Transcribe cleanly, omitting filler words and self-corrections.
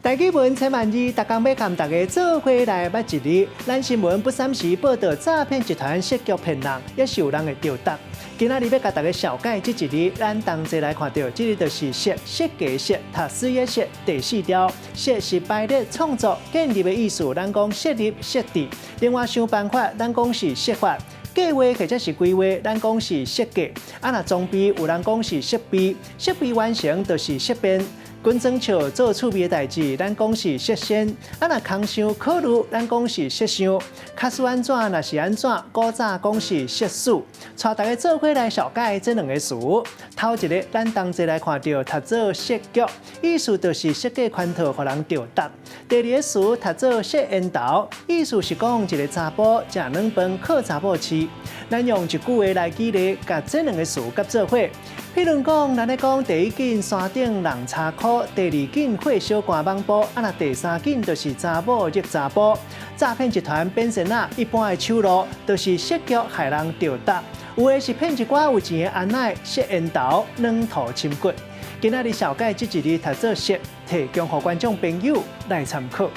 台語文千萬字，逐工欲共大家做伙來捌一字。咱新聞不三時報導詐騙集團設局騙人，也是有人會著毒。今仔日欲共大家紹介這一字，咱同齊來看著，這个就是設，設計設，讀事業設，第四條，設是排列、創作、建立的意思，咱講設立、設置。另外想辦法，咱講是設法。計劃或者是規劃，咱講是設計。啊，若裝備有人講是設備，設備完成就是設變。滾裝笑做趣味的代誌，咱講是設先；啊，若空想考慮，咱講是設想。假使按怎，若是按怎，古早講是設使。帶大家做伙來紹介這兩个詞。頭一个，咱同齊來看著讀做設局，意思就是設計圈套，予人著毒。第二个詞讀做設緣投，意思是講一个查埔食軟飯靠查某飼。咱用一句話來舉例，共這兩个詞結做伙。譬如講，咱咧講第一緊山頂人查箍，第二緊火燒肝蠓埔，啊若第三緊就是查某入查埔。詐騙集團變成啊，一般的手路就是設局害人著毒，有的是騙一寡有錢的阿奶設緣投，軟塗深骨。今仔日紹介這一字讀做設，提供予觀眾朋友來參考。